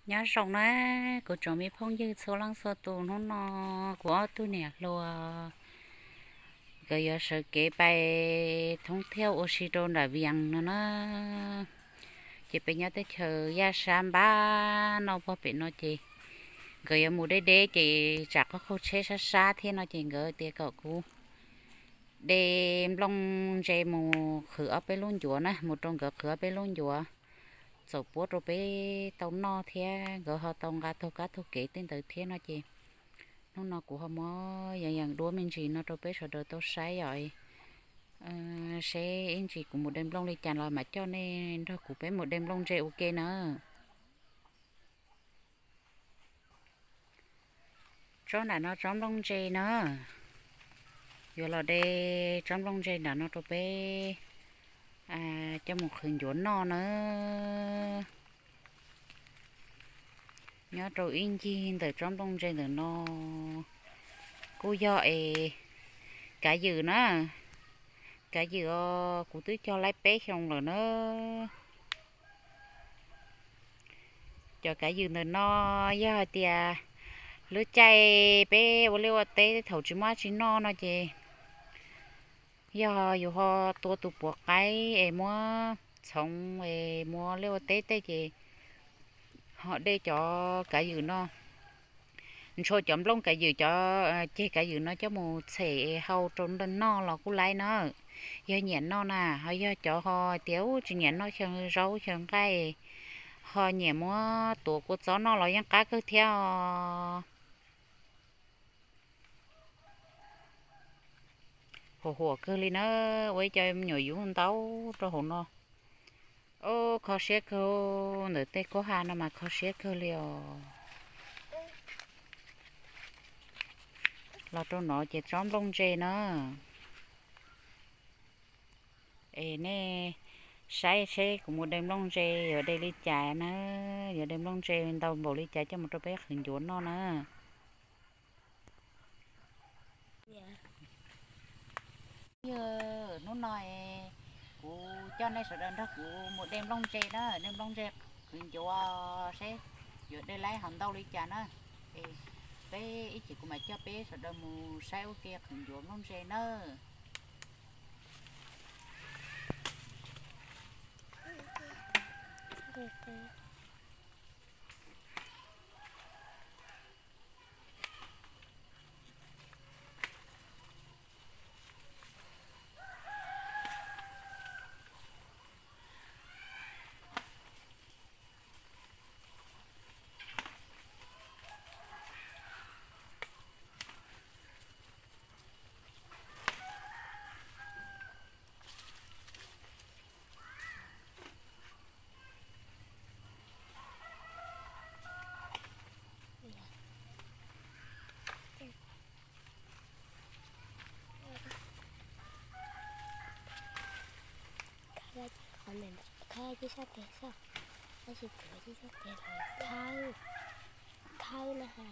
Nyob zoo na, kuv tsoom me phooj ywg txhua leej txhua tus, hnub no kuv ob tug niam hluas nkawd yuav sawv kev pais thoob thiaj ua si rau nram Vias no na. Ces peb nyob teb chaws Yaj Sab npab no, pog pem no ces nkawd yuav mus deb deb ces tsam qhov qaug tsheb sab sab thiab no ces nkawd tias kom kuv de nplooj ntse mus qhwv ob peb lub ncuav na, mus rau nkawd qhwv ob peb lub ncuav, txaus puab rau peb tau noj thiab nkawd ho tau nqa taug kab taug kev tej ntawd thiab no ces hnub no kuv ho muab yees yees duab me ntsis no rau peb sawv daws tau saib yom. Seb ib ntsis kuv mus de nplooj li cas los mam coj nej nrog kuv peb mus de nplooj ntse ua ke na. Tsob nram no tsob nplooj ntse na, yuav los de tsob nplooj ntse nram no rau peb coj mus qhwv ncuav noj na. Nyob rau ib ncig ntawm tsob nplooj ntse ntawm no kuj yog es kav ywm na. Kav ywm os, kuv twb cog laib peb xyoo lawm na. Cov kav ywm ntawm no yog hais tias lub caij peb ua liaj ua teb thaum tsis muaj dab tsi noj no ces yog yus ho tua tus puav qaib es muab txhoov es muab liaj ua teb tej ces ho de cov kav ywm no, ntshua cov nplooj kav ywm, cov ceg kav ywm no coj mus txhem hau rau noj los kuj laib na. Yog nyiam noj na, ho yog cov ho tias tsis nyiam noj xyaw zaub xyaw nqaij, ho nyiam muab tuav kua txob noj los yeej qab kawg thiab os. Huam huam kawg li na, ua ib co me nyuam yub ntau rau hauv no. Ub, kho siab kawg, ntawm tej kub ha no mas kho siab kawg li os. Los rau no ces tsob nplooj ntse na. Es nej saib seb kuv mus de nplooj ntse yuav de li cas na, yuav de nplooj ntse ntau npaum li cas coj mus rau peb qhwv ncuav noj na. Hnub no kuv coj nej sawv daws nrog kuv mus de nplooj ntse na, de nplooj ntse qhwv ncuav seb yuav de laib ho ntau li cas na. Es peb ib chim kuv mam coj peb sawv daws mus saib ua ke qhwv ncuav nplooj ntse nawb. Khawb ces sab tes xwb, tab sis tuav ces sab tes los khawb, khawb na ha.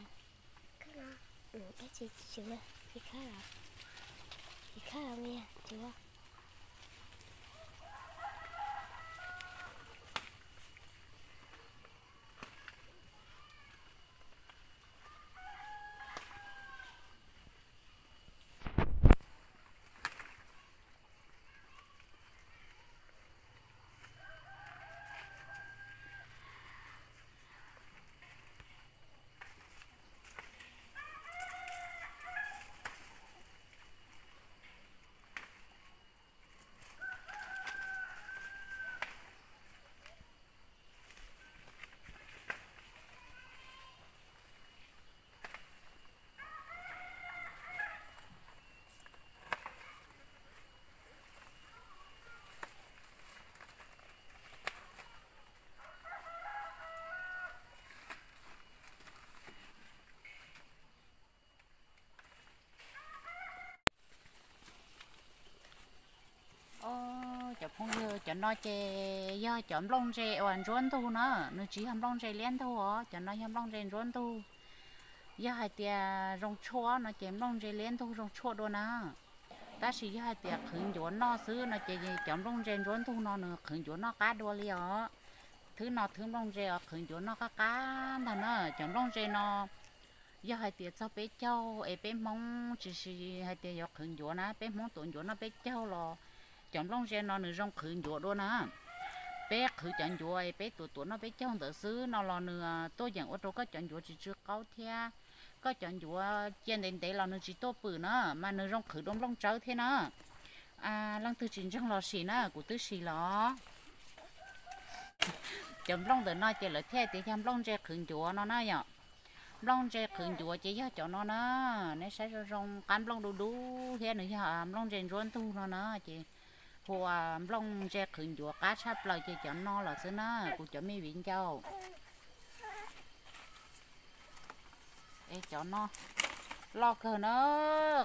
Tab sis tsis khawb los, tsis khawb los me tsuav. Os, cov phooj ywg, cov no ces yog cov nplooj ntse uas ntsuab ntug na, nws tsis yog nplooj ntse liab ntug os, cov no yog nplooj ntse ntsuab ntug. Yog hais tias zoo tshuaj no ces nplooj ntse liab ntug zoo tshuaj dua na. Tab sis yog hais tias qhwv ncuav noj xwb no ces cov nplooj ntse ntsuab ntug no nws qhwv ncuav noj qab dua li os. Thwb no thwb nplooj ntse os, qhwv ncuav noj qab qab ntag na. Cov nplooj ntse no yog hais tias txog peb caug es peb Hmoob tsis, tsis hais tias yuav qhwv ncuav na, peb Hmoob tuav ncuav noj peb caug los cov nplooj ntse no nws zoo qhwv ncuav dua na. Peb qhwv cov ncuav es peb tuav tuav noj peb caug ntawd xwb no los nws tuaj yeem ua rau koj cov ncuav tsis tsw qaub thiab koj cov ncuav cia ntev ntev los nws tsis tuaj pwm na, mas nws zoo qhwv dua nplooj tsawb thiab na. Leej twg tsis ntseeg los sim na, kuv twb sim los. Cov nplooj ntawm no ces lawv thiaj tias yog nplooj ntse qhwv ncuav no na yom. Nplooj ntse qhwv ncuav ces yog cov no na. Neb saib zoo zoo, qab nplooj dub dub thiab nws yog nplooj ntse ntsuab ntug no na ces hu ua nplooj ntse qhwv ncuav qab tshaj plaws ces cov no lawm xwb na, kuv cov me viv ncaus. Es cov no loj kawg na,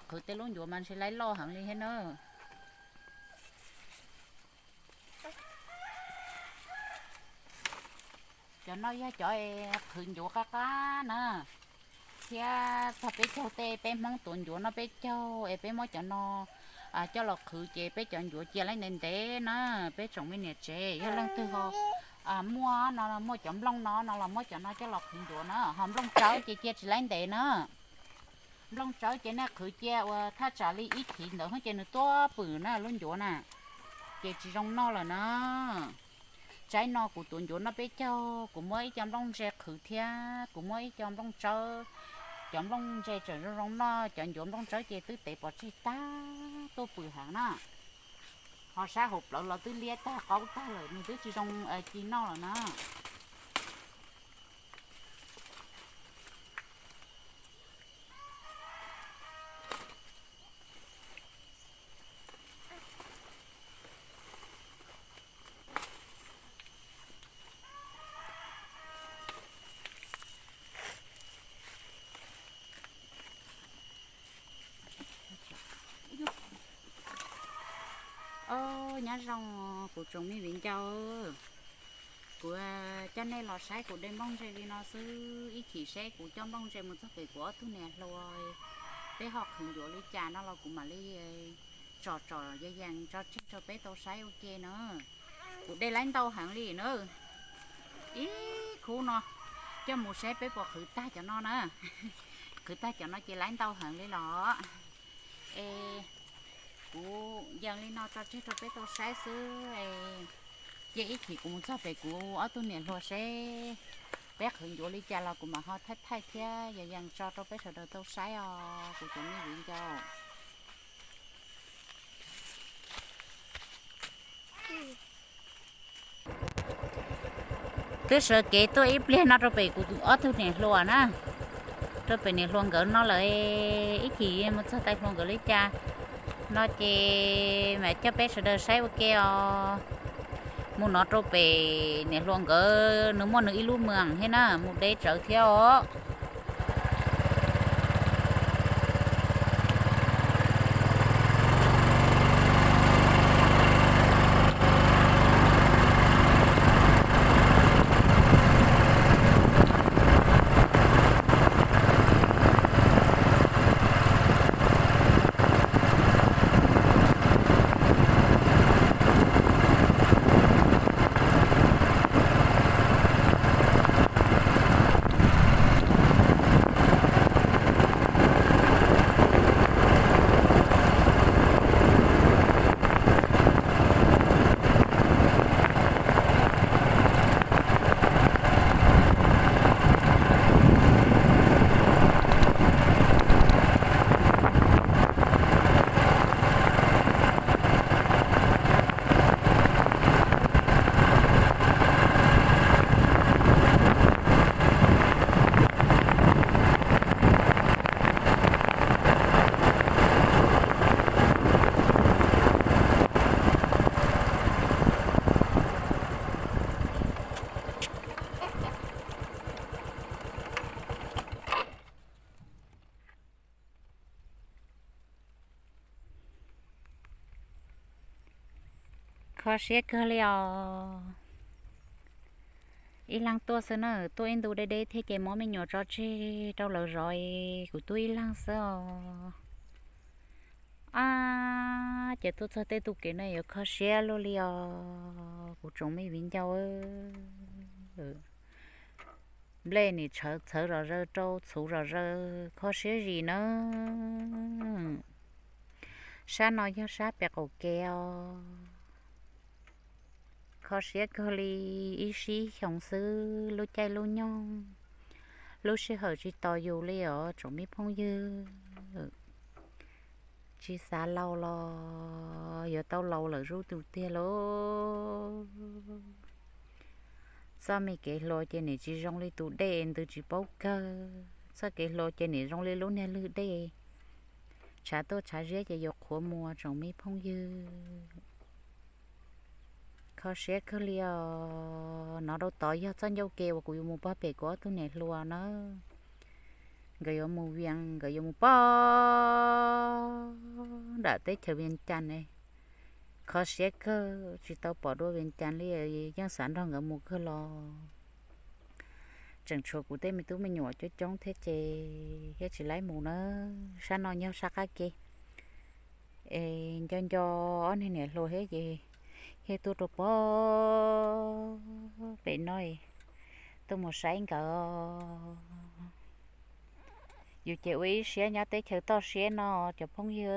qhwv tej lub ncuav mas ntshe laib loj heev li thiab na. Cov no yog cov qhwv ncuav qab qab na, thiab txog peb caug tej peb Hmoob tuav ncuav noj peb caug es peb muab cov no coj los qhwv ces peb cov ncuav cia laib ntev ntev na. Peb tsoom me niam tsev yog leej twg ho muaj no, muaj cov nplooj no no los muab cov no coj los qhwv ncuav na, ho nplooj tsawb ces cia tsis laib ntev na. Nplooj tsawb ces nej qhwv cia uas thaj tsam li ib chiv ntawd ces nws tuaj pwm na lub ncuav na, ces tsis zoo noj lawm na. Tsaib no kuv tuav ncuav noj peb caug, kuv muab ib co nplooj ntse qhwv thiab kuv muab ib co nplooj tsawb. Cov nplooj ntse tseem zoo zoo noj, cov ncuav nplooj tsawb ces twb tev pov tseg tag, tuaj pwm heev na. Ho sab hauv plawv los twb liab tag qaub tag lawm, nws twb tsis zoo ci noj lawm na. Os, nyob zoo kuv tsoom me viv ncaus, kuv coj nej los saib kuv de nplooj ntse li no xwb, ib chim seb kuv coj nplooj ntse mus txog pem kuv ob tug niam hluas, peb ho qhwv ncuav li cas no los kuv mam li tsom tsom ya yees tso tseg rau peb tau saib ua ke na. Kuv de laib ntau heev li na, ib khub no coj mus seb peb puas qhwv tag cov no na. Qhwv tag cov no ces laib ntau heev li los. Es kuv yees li no tso tseg rau peb tau saib xwb. Cia ib chim kuv mus txog pem kuv ob tug niam hluas seb peb qhwv ncuav li cas los kuv mam ho thaij thaij thiab ya yees tso rau peb sawv daws tau saib os kuv cov me viv ncaus. Twb sawv kev tuaj ib pliag no rau pem kuv ob tug niam hluas na, rau pem niam hluas nkawd no lawm, ib chim mus txog tais hluas nkawd li cas no ces mam coj peb sawv daws saib ua ke os. Mus no rau pem niam hluas nkawd, nws muaj nws ib lub mws thiab na, mus deb tsawv thiab os. Kho siab kawg li os. Ib leeg tuaj xwb na, tuaj ib ntu deb deb thiab ces muab me nyuam tso tseg rau lawv zov, kuv tuaj ib leeg xwb os. Ab, ces tuaj txog tej tug kev no yuav kho siab luaj li os kuv tsoom me viv ncaus. Nplej nim txhawv txhawv zom zaws rau txhuv zom zaws kho siab zim na. Sab no yog sab pem qaum kev os. Kho siab kawg li, ib sib xyoos xwb lub caij lub nyoog, lub sij hawm tsis tos yus li os tsoom me phooj ywg. Tsis xav laus los yuav tau laus lawm zuj zus tiag lauj. Txoj me kev hluas ces nim tsis zoo li tus dej ntws tsis paub kawg. Txoj kev hluas ces nim zoo li lub niag lwg dej, tshav tuaj tshav ziab ces yuav qhuav mus tsoom me phooj ywg. Kho siab kawg li os. Nov rau tod yog txoj ncauj ke uas kuv yuav mus pog pem kuv ob tug niam hluas na. Nkawd yuav mus Vias, nkawd yuav mus pog nram teb chaws Vias Cas ne. Kho siab kawg, tsis tau pom dua Vias Cas li, yeej xav nrog nkawd mus kawg los tseem tshuav kuv tej me tub me nyuam coob coob thiab ces thiaj tsis laib mus na. Sab no nyob sab qab ke es nco nco ob niag niam hluas thiab ces thiaj tuaj rau pog pem no tuaj mus saib nkawd. Yus ces ua ib siab nyob teb chaws toj siab no cov phooj ywg.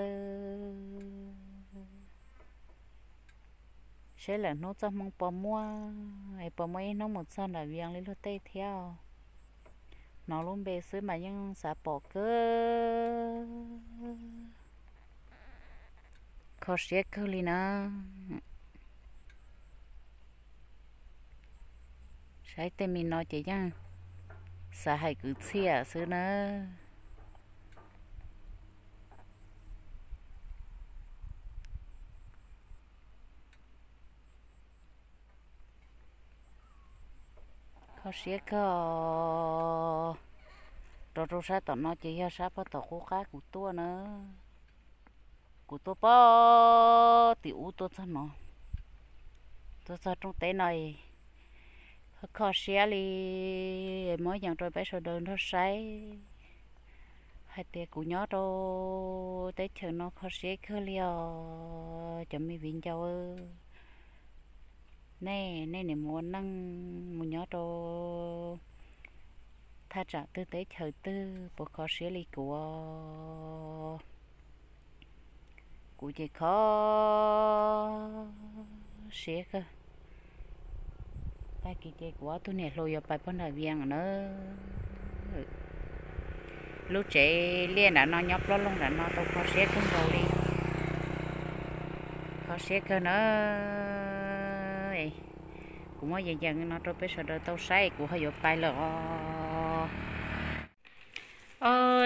Seb lawm hnub txoj hmoo puas muaj, es puas muaj ib hnub mus txog nram Vias li luag tej thiab. Hnov lub npe xwb mas yeej xav pom kawg. Kho siab kawg li na. Saib tej me no ces yeej xav hais kwv txhiaj xwb na. Kho siab kawg. Rau rau sab tom no ces yog sab pog tom qub qab kuv tuaj na. Kuv tuaj pog tim ub tuaj txog no, tuaj txog rooj teb no, kho siab li. Muab yees rau peb sawv daws nrog saib hais tias kuv nyob rau teb chaws no kho siab kawg li os cov me viv ncaus. Nej, nej niam mus ua neej mus nyob rau thaj tsam twg teb chaws twg puas kho siab li kuv? Kuv ces kho siab kawg. Tag kis ces kuv ob tug niam hluas yuav pais pog nram Vias na. Lub tsev liaj nram no nyob plob loog nram no tau kho siab kawg nkaus li. Kho siab kawg na. Kuv muab yees yees no rau peb sawv daws tau saib kuv ho yuav pais lawm os.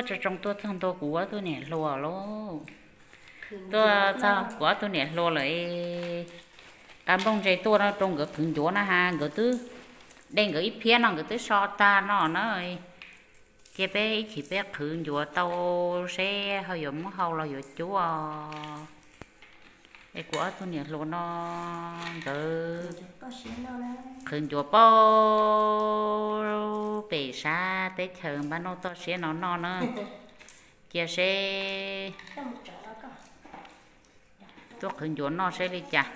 Tso tsoo tuaj txog ntua kuv ob tug niam hluas lauj. Tuaj txog kuv ob tug niam hluas lawm. Qab nplooj ntse tuaj no rau nkawd qhwv ncuav na ha, nkawd twb de nkawd ib phiab no nkawd twb so tag no na. Cia peb ib chim peb qhwv ncuav tau seb ho yuav muab hau los yuav cuab. Es kuv ob tug niam hluas no nkawd qhwv ncuav paub pem sab teb chaws npab nauj toj siab no noj na. Cia seb tuaj qhwv ncuav noj seb li cas,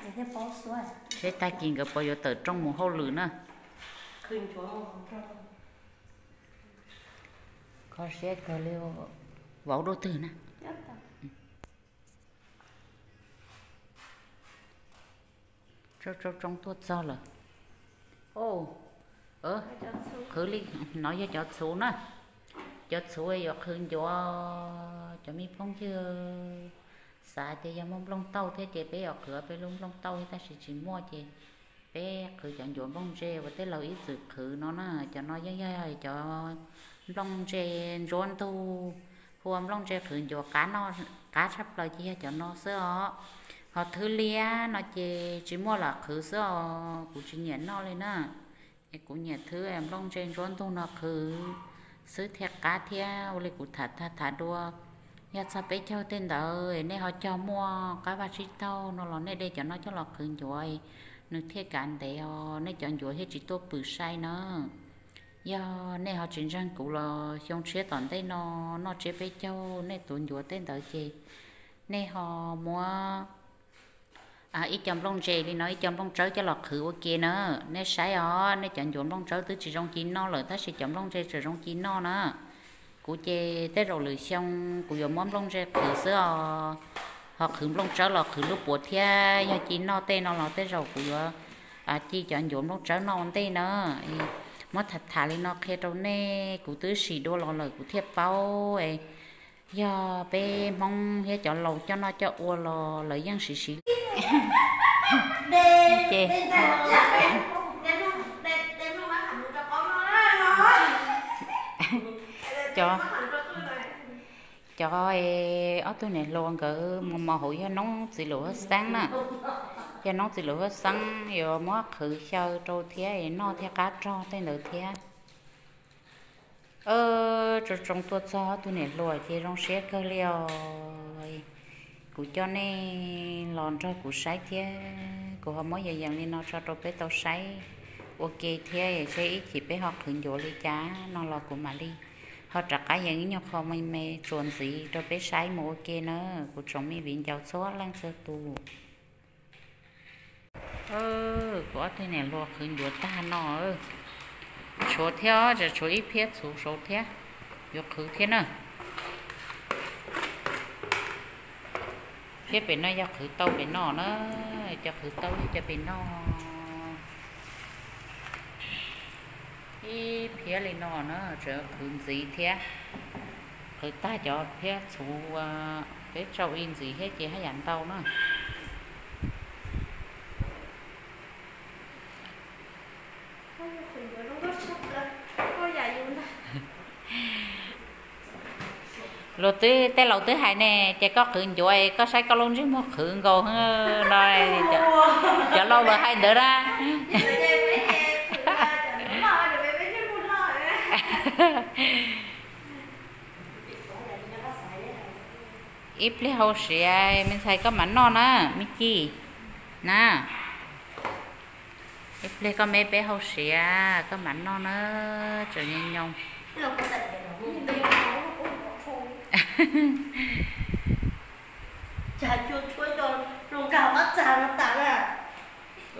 seb tag kis nkawd puas yuav tawm rooj mus hauj lwm na. Kho siab kawg li, vauv dua twg na. Tsoo tsoo tuaj txog lawm. Qhwv li no yog cov txhuv na. Cov txhuv yuav qhwv ncuav cov me phooj ywg. Xav tias yog muaj nplooj tauj thiab ces peb yuav qhwv peb lub nplooj tauj thiab tab sis tsis muaj ces peb qhwv cov ncuav nplooj ntse uas tej laus ib txwm qhwv no na. Cov no yeej yog cov nplooj ntse ntsuab ntug, hu ua nplooj ntse qhwv ncuav qab no, qab tshaj plaws ces yog cov no xwb os. Ho thwb liab no ces tsis muaj lam qhwv xwb os, kuv tsis nyiam noj li na. Es kuv nyiam thwb nplooj ntse ntsuab ntug no qhwv xwb thiaj qab thiab. Ua li kuv tham tag tham dua, yog txog peb caug tej ntawd nej ho cog muaj qab vaj tsib taug no los nej de cov no coj los qhwv ncuav, nws thiaj kav ntev os, nej cov ncuav thiaj tsis tuaj pwm sai na. Yog nej ho tsis ntseeg kuv los xyoo tshiab tom ntej no noj tsiab peb caug nej tuav ncuav tej ntawd ces Nej ho muab ib co nplooj ntse li no, ib co nplooj tsawb coj los qhwv ua ke na. Nej saib os, nej cov ncuav nplooj tsawb twb tsis zoo ci noj lawm tab sis cov nplooj ntse tseem zoo ci noj na. Kuv ces tej zaum lwm xyoo kuv yuav muab nplooj ntse qhwv xwb os, ho qhwv nplooj tsawb los qhwv lub puav thiab, yog ci noj tej no los tej zaum kuv yuav ci cov ncuav nplooj tsawb noj ua ntej na. Muab tham tham li no qhia rau nej, kuv twb sim dua los lawm kuv thiaj paub. Yog peb Hmoob thiab cov laus coj noj coj ua los lawv yeej siv siv li. Ces cov, cov ob tug niam hluas nkawd mus mos hauv yog noob txiv laum huab xeeb na. Yog noob txiv laum huab xeeb yuav muab qhwv xyaw rau thiab noj thiaj qab rog tej ntawd thiab. Tsoo tsoo tuaj txog ob tug niam hluas ces zoo siab kawg li os. Kuv coj nej los nrog kuv saib thiab, kuv ho muab yees yees li no tso rau peb tau saib ua ke thiab, seb ib chim peb ho qhwv ncuav li cas no los kuv mam li ho rov qab yees ib nyuag qho me me tsuas ntxiv rau peb saib mus ua ke na, kuv tsoom me viv ncaus txhua leej txhua tus. Kuv ob tug niam hluas qhwv ncuav tag no, tshuav thiab, tshuav ib phiab txhuv saud thiab, yuav qhwv thiab na. Phiab pem no yog qhwv tau pem no na, cov qhwv tau yog cov pem no. Ib phiab li no na, tseem qhwv ntxiv thiab. Qhwv tag cov phiab txhuv peb tsau ib ntxiv thiab ces haj yam ntau na. Luag twb, tej laus twb hais ne, ces koj qhwv ncuav koj saib koj lub ntsej muag qhwv nkaus no, cov laus lawv hais ntawd na. Ib pliag hauv siav me ntxhais koj mam noj na, me ci na. Ib pliag koj me peb hauv siav koj mam noj na, tseem nyoos nyoos.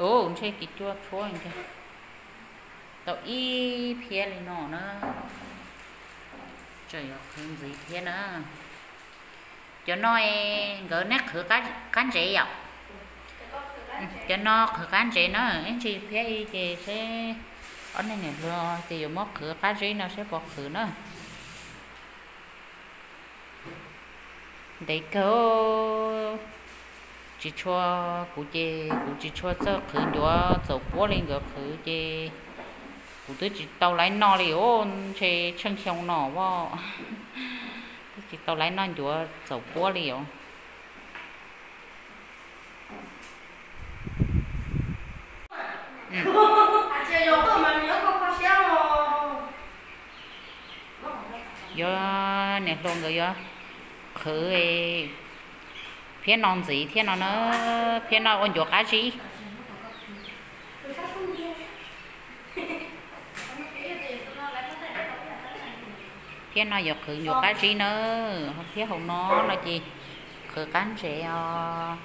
Ua ntshe kis cua tshuab tau ib phiab li no na. Tseem yuav qhwv ntxiv thiab na. Cov no nkawd neb qhwv qab ntsev yom? Cov no qhwv qab ntsev na, ib ntsis phiab ib ces seb ob neeg niam hluas ces yuav muab qhwv qab zib no seb puas qhwv na. Ntev kawg, tsis tshua, kuv ces kuv tsis tshua txawj qhwv ncuav txaus puab li nkawd qhwv ces kuv twb tsis tau laiv noj li os, ntshe tsheej xyoo no os, twb tsis tau laiv noj ncuav txaus puab li os. Yuav niam hluas nkawd yuav qhwv phiab no ntxiv thiab no na, phiab no ua ncuav qab zib. Phiab no yuav qhwv ncuav qab zib na, thiab hauv no no ces qhwv qab ntsev os.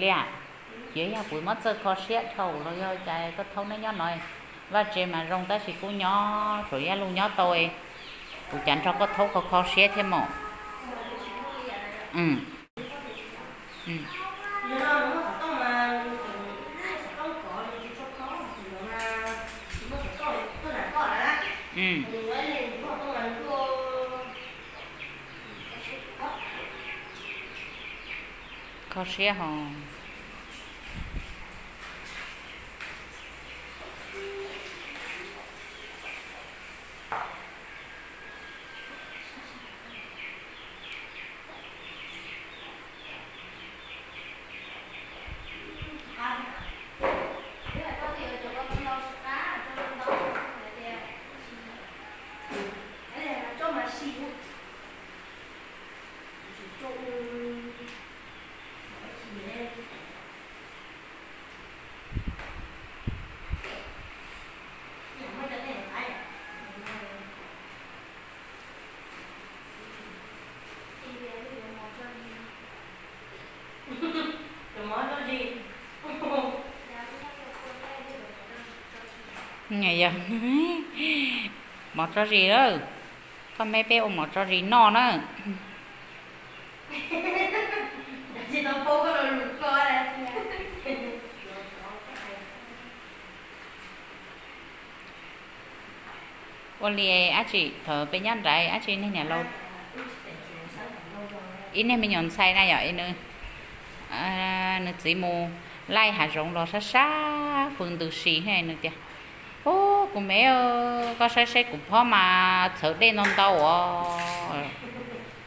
Liam, yog yog kuv muab txawj kho siab dhau los yog cas koj thaub neb nyob no? Vaj tse mas zoo tab sis kuj nyob tsuas yaj luj nyob tau, kuv cas nrog koj thaub kho kho siab thiab mas. Kho siab hos. Yog mov tso zis lawm, koj me peb ua mov tso zis noj na. Ua li dab tsi thaum peb nyob nrad dab tsi niag niam laus, ib niag me nyuam ntxhais na yom, nws txiv mus laij hav zoov los sab sab fws ntws si nws tias, Ub, kuv me, koj saib seb kuv phob mas txhawv dej ntau ntau os,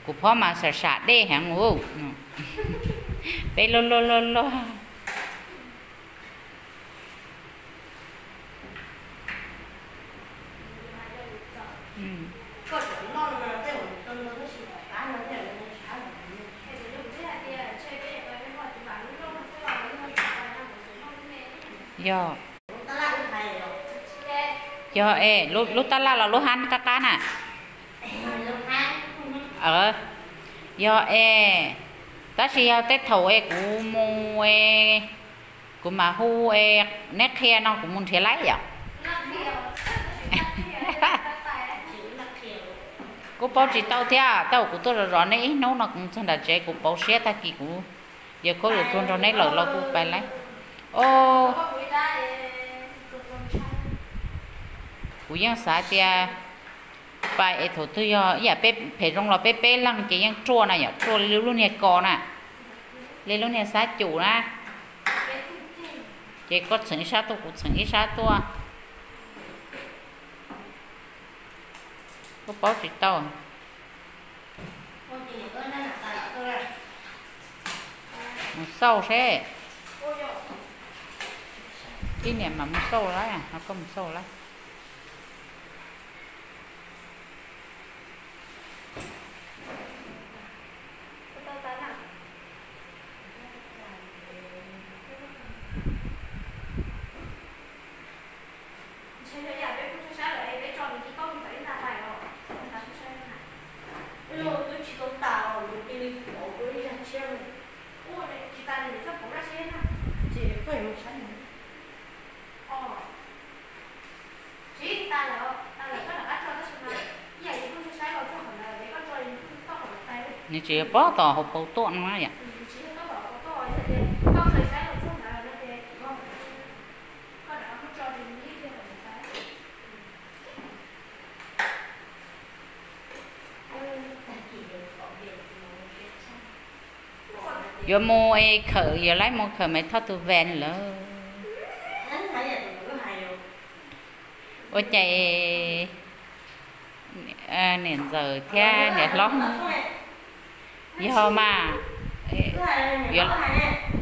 kuv phob mas sam sam dej heev ub. Peb luag luag luag luag. Yog, yog es lub tab laj los lub hab qab qab na? Yog es, tab sis yog tej thaum es kuv mus es kuv mam hu es neb qhia no kuv mus nrhiav laib yom. Kuj paub tsis tau thiab, tab sis kuv tuaj zov zov neb ib hnub no kuv txog nram tsev kuv pauv siab tag kis kuv yuav khaub yuav txuag nrog neb lawm los kuj pais laib. O, kuv yeej xav tias pais es thaum twg yog ib yam peb phem zoo los peb peb leeg ces yeej ruaj na yom, ruaj li lub niag ko na, li lub niag xab cum na. Ces koj txheem ib sab tuaj kuv txheem ib sab tuaj. Kuj paub tsis tau. Mus xauj seb. Ib niam mas mus xauj lawm, ho koj mus xauj lawm. Nws tsis yog pob tom hauv paus tuaj no yom. Yuav mus es khawm, yuav laib mus khawm Maiv Thoj tus van lawm. Ua cas niam ntxawm thiab niam hlob, yog mas,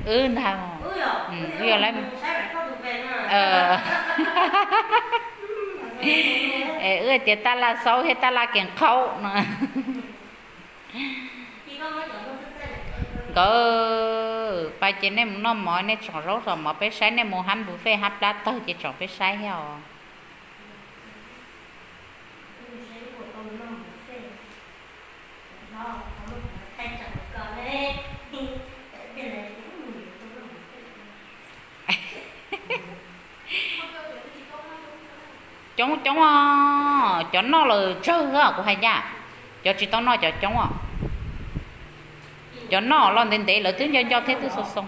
wb ntag, wb yuav laib, wb tias taj laj xaub thiab taj laj kees qhaub no. Nkawd pais ces nej mus noj mov, nej tsom zaub tsom mov peb saib, nej mus hab buffet hab plab tawg ces tsom peb saib thiab os. Coob coob os, cov noj lawm tsawg os kuv hais ncaj, cov tsis tau noj cov coob os. Cov noj los ntev ntev lawv twb nco nco thiab twb xoo xoo.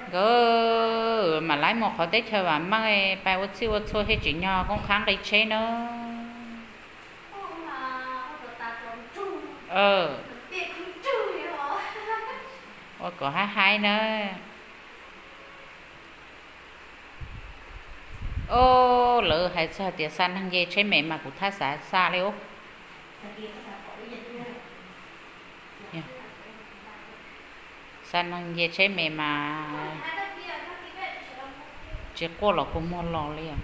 Nkawd mam laib mus qhov teb chaws vam meej pais ua txhij ua txhua thiaj tsim nyog koob qhab nqi tsheb na. Ua kom haib haib na. O, lawv hais txog tias xa neeg nce tsheb me mas kuv thab xav xa li ub. Xa neeg nce tsheb me mas tsis quaj los kua muag los li os.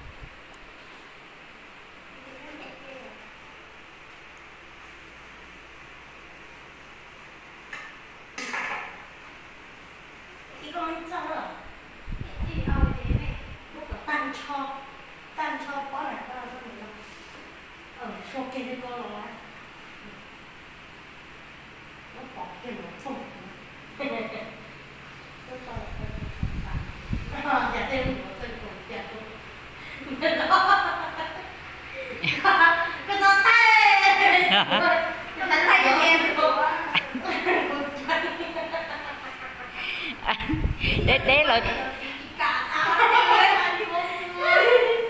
Teb lawv,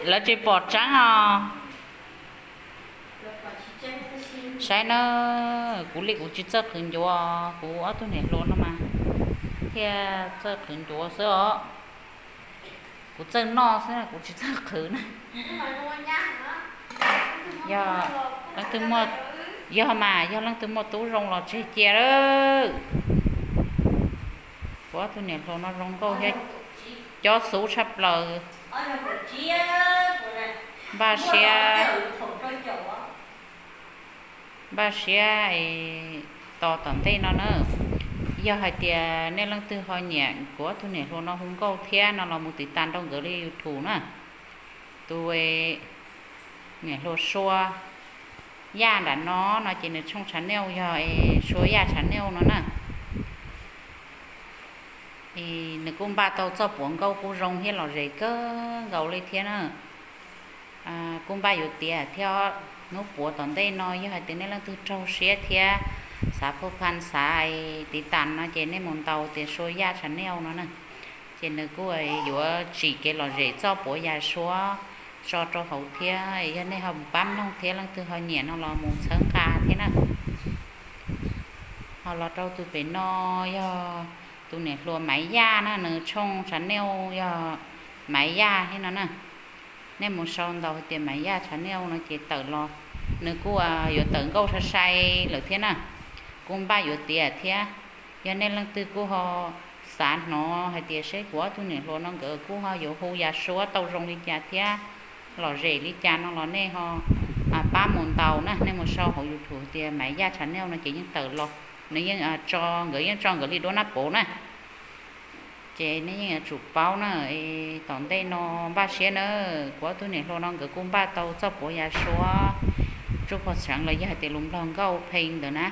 lawv tsis pom tseeb os. Saib na, kuv li kuv tsis txawj qhwv ncuav, kuv ob tug niam hluas no mas thiaj txawj qhwv ncuav xwb os. Kuv txawj noj xwb, kuv tsis txawj qhwv na. Yog leej twg muaj, yog mas yog leej twg muaj tub zoo los tseg cia lawm. Kuv ob tug niam hluas no zoo nkauj thiab cob xub tshaj plaws. Npaj siab, npaj siab tos tom ntej no na. Yog hais tias nej leej twg ho nyiam kuv ob tug niam hluas no hu nkauj thiab no los mus tiv tas rau nkawd li YouTube na. Tus niam hluas Sua Yaj nram no no ces nws tshooj channel yog Sua Yaj channel no na. Nws kuj npaj tau txoj puav nkauj kuj zoo thiab lom zem kawg nkaus li thiab na. Kuj npaj yuav tiav thiab, hnub puav tom ntej no yog hais tias nej leej twg raug siab thiab xav phu phan xav tiv tas no ces nej mus ntaus tias Sua Yaj channel no na. Ces nws kuj yuav tsim kev lom zem txoj puav yas suav tso rau hauv thiab, yog nej ho pab mloog thiab leej twg ho nyiam no los mus txhawb nqa thiab na. Ho los rau tus pem no yog tus niam hluas Maiv Yaj na, nws tshooj channel yog Maiv Yaj thiab no na. Nej mus sau ntaus hais tias Maiv Yaj channel no ces tawm los. Nws kuj yuav tawm nkauj sai sai lawm thiab na. Kuj npaj yuav tiav thiab. Yog nej leej twg kuj ho xav hnov hais tias seb kuv ob tug niam hluas no nkawd kuj ho yuav hu yas suav tau zoo li cas thiab lom zem li cas no los nej ho pab mus ntaus na, nej mus sau hauv YouTube tias Maiv Yaj channel no ces yeej tawm los. Nws yeej tso, nkawd yeej tso nkawd li duab nab pov na. Ces nej yeej yuav tsum paub na, tom ntej no npaj siab na, kuv ob tug niam hluas no nkawd kuj npaj tau txoj puav yas suav tsuj pog txheev los yog hais tias lus Nplog nkauj phee ntawd na.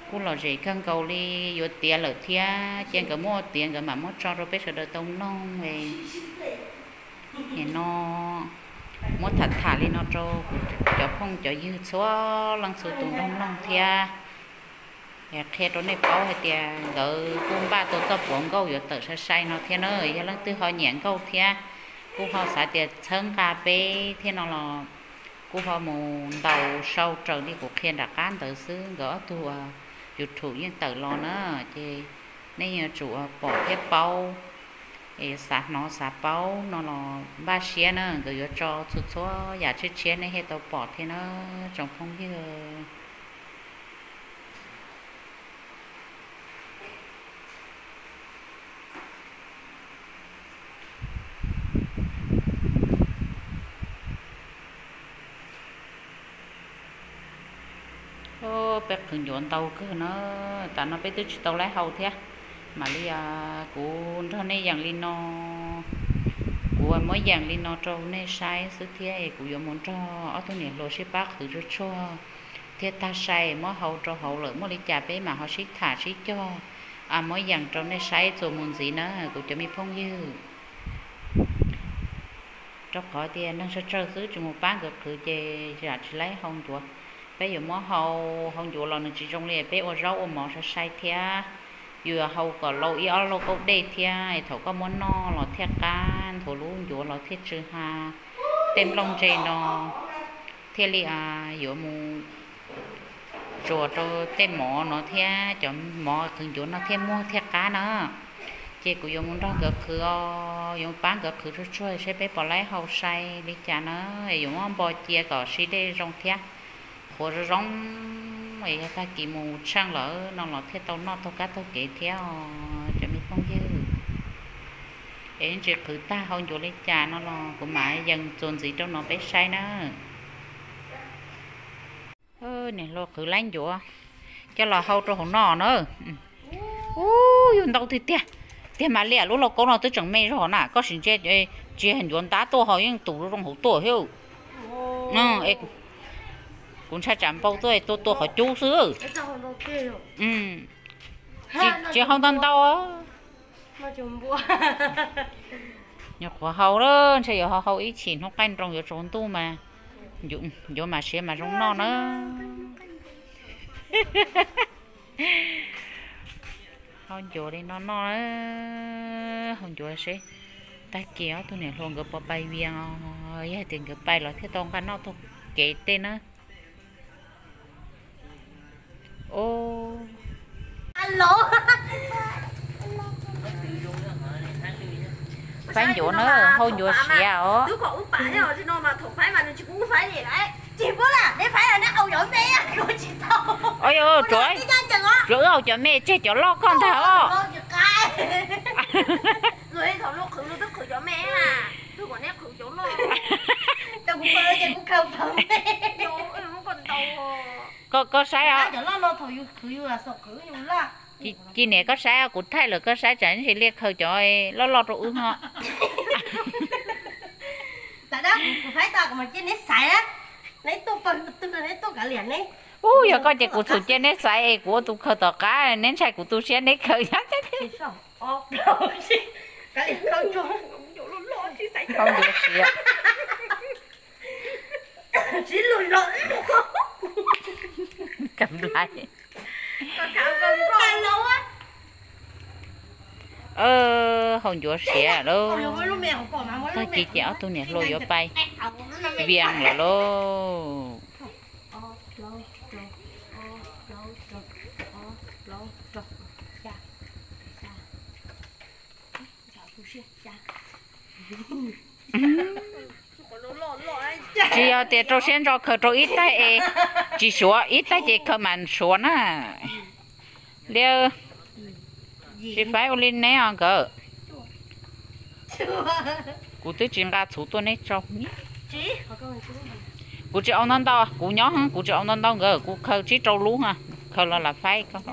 Kuj lom zem kawg nkaus li, yuav tiav lawm thiab ces nkawd muab tiav nkawd mam muab tso rau peb sawv daws tau mloog. Nim no muab tham tham li no rau kuv cov phooj cov ywg txhua leej txhua tus nrog mloog thiab. Qhia rau nej paub hais tias nkawd kuj npaj tau txoj puav nkauj yuav tawm sai sai no thiab na. Yog leej twg ho nyiam nkauj thiab kuj ho xav tias txhawb nqa peb thiab no los kuj ho mus ntaus sau raws li kuv qhia nram qab ntawd xwb. Nkawd ob tug YouTube yeej tawm los na, ces nej yuav tsum pom thiab paub. Es xav hnov xav paub no los npaj siab na, nkawd yuav tso txhua txhua yam tshiab tshiab nej thiaj tau pom thiab na tsoom phooj ywg. Peb qhwv ncuav ntau kawg na, tas no peb twb tsis tau laib hau thiab. Mam li kuv nrog nej yeem li no, kuv muab yeem li no rau nej saib xwb thiab es kuv yuav mus nrog ob tug niam hluas sib pab qhwv tsuag tsuag thiab tag sai muab hau rau hauv lawm muaj li cas peb mam ho sib tham sib cog muab yeem rau nej saib txuas mus ntxiv na kuv cov me phooj ywg. Rau qhov tias neeg tsawg tsawg xwb tsis mus pab nkawd qhwv ces yam tsis laib hau ncuav. Peb yuav muab hau, hau ncuav los nws tsis zoo li peb ua zaub ua mov sai sai thiab. Yus yuav hau kom lau ib ob lauj kaub dej thiab es thaum koj muab noj los thiaj qab, nthuav lub ncuav los thiaj tsw ha. Tej nplooj ntse no thiaj li yuav mus tsuas rau tej mov no thiab cov mov qhwv ncuav no thiaj muag thiaj qab na. Ces kuv yuav mus nrog nkawd qhwv os, yuav pab nkawd qhwv tsuag tsuag seb peb puas laib hau sai li cas na. Yuav muab npo cia kom sib dej zoo thiab qhuav zoo zoo es yog tag kis mus tsheej lawm no los thiaj tau noj taug kab taug kev thiab os cov me phooj ywg. Es tsis qhwv tag hau ncuav li cas no los kuv mam yees txuas ntxiv rau no peb saib na. Niam hluas qhwv laib ncuav coj los hau rau hauv no na. Ub, yus ntau tiag tiag. Tiag mas liam lub lauj kaub no twb tseem me zog na, koj sim ntsia, tsis yog ncuav ntab tuaj ho yeej tus zoo hauv tuaj thiab. Kuv ntshai tsam npau tuaj tuaj tua qhov cub xwb. Tsis hau ntau ntau. Nyuam qhuav hau lawm, ntshe yuav hau ib chim hnub qaij nroos yuav tsaus ntuj mas ncuav mam siav mas zoo noj na. Hau ncuav li no noj na. Hau ncuav seb tag kis ob tug niam hluas nkawd puas pais Vias os, yog tias nkawd pais los thiaj tau nqa noj taug kev tej na. Faib ncuav na, hau ncuav siav os. Tsuav wb haus cov me tseg cov loj koj ntag os. Koj saib os. Ci niam koj saib os, kuv thaij lawm koj saib tsam ntshe liaj khaws cov loj loj rau wb ho. Ub, yog koj ces kuv txhum cia neb xaiv es kuv ua tus khaws tom qab, neb ntshai kuv tu siab neb khaws. Hau ncuav siav. Kam nplai. Hau ncuav siav lauj. Tag kis ces ob tug niam hluas yuav pais Vias lawm lauj. Tsis yog tias rau siab ntso khaws rau ib taig es tsis suav, ib taig ces khaws mas suav na. Li, tsis faib ua li neb os nkawd. Kuv twb tsis nqa txhuv tuaj neb tso. Kuv tsis au ntau ntau, kuv nyob kuv tsis au ntau ntau nkawd, kuv khaws tsib rau lub, khaws los lam faib koj.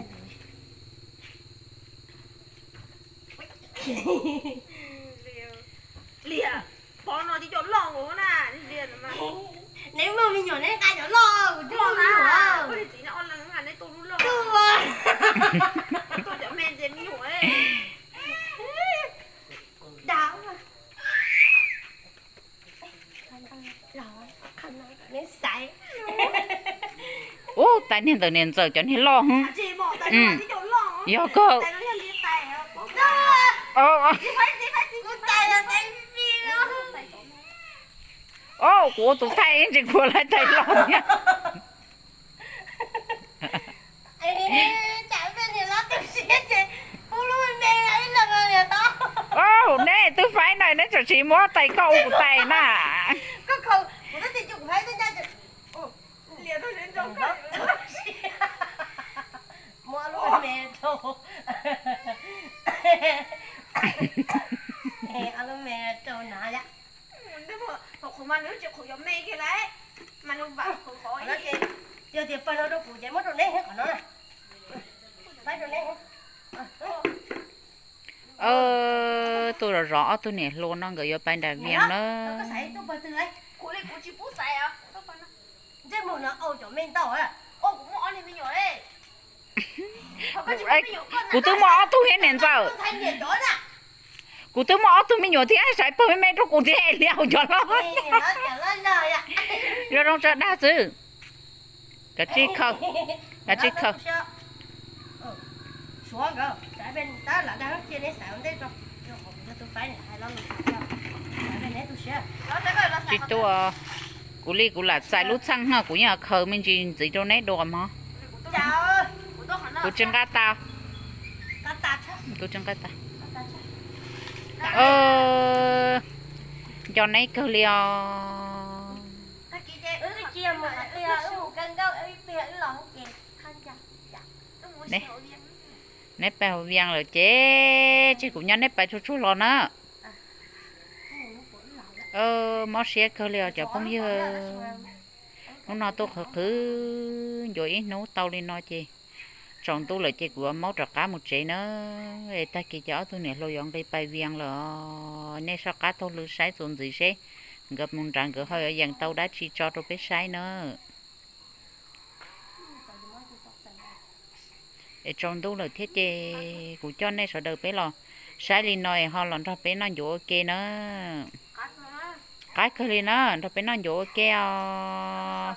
Ub, tais niag ntawm niam ntxawm cov niag loj hwv. Yog kawg. Kuv ua tus thaij ib ntsis kuv laib tais loj thiab. Neb twb faib na, neb tseem tsis muab tais koj ua kuv tais na. Yog tias pawg no rau kuv ces muab rau neb qhov no. Faib rau neb. Tuaj zov zov ob tug niam hluas no nkawd yuav pais nram Vias na. Kuv twb muaj ob tug thiab niam ntxawm. Kuv twb muaj ob tug me nyuam thiab, saiv pawg me me rau kuv thiab li haus cov loj. Zoo zoo tso dag xwb. Kav tsij khaws, kav tsij khaws. Tsis tuaj, kuv li kuv lam txais lub txheej no kuv yeej khaws me ntsis ntxiv rau neb dua mog. Kuv tsis nqa tas, kuv tsis nqa tas. Nco neb kawg li os. Neb pais hauv Vias lawm ces tseg kuv nyob neb pais tsuag tsuag los na. Mob siab kawg li os cov phooj ywg. Hnub no tuaj qhwv qhwv ncuav ib hnub tau li no ces tsaus ntuj lawm ces kuv yuav maub rov qab mus tsev na. Es tag kis ces ob tug niam hluas yuav nqis pais Vias lawm. Nej soj qab taug lw saib txuas ntxiv seb nkawd mus nrad nkawd ho yuav yees tau dab tsi tso rau peb saib na. Es tsaus ntuj lawm thiab ces kuv coj nej sawv daws peb los saib li no es ho los nrog peb noj ncuav ua ke na. Qab kawg li na, nrog peb noj ncuav ua ke os.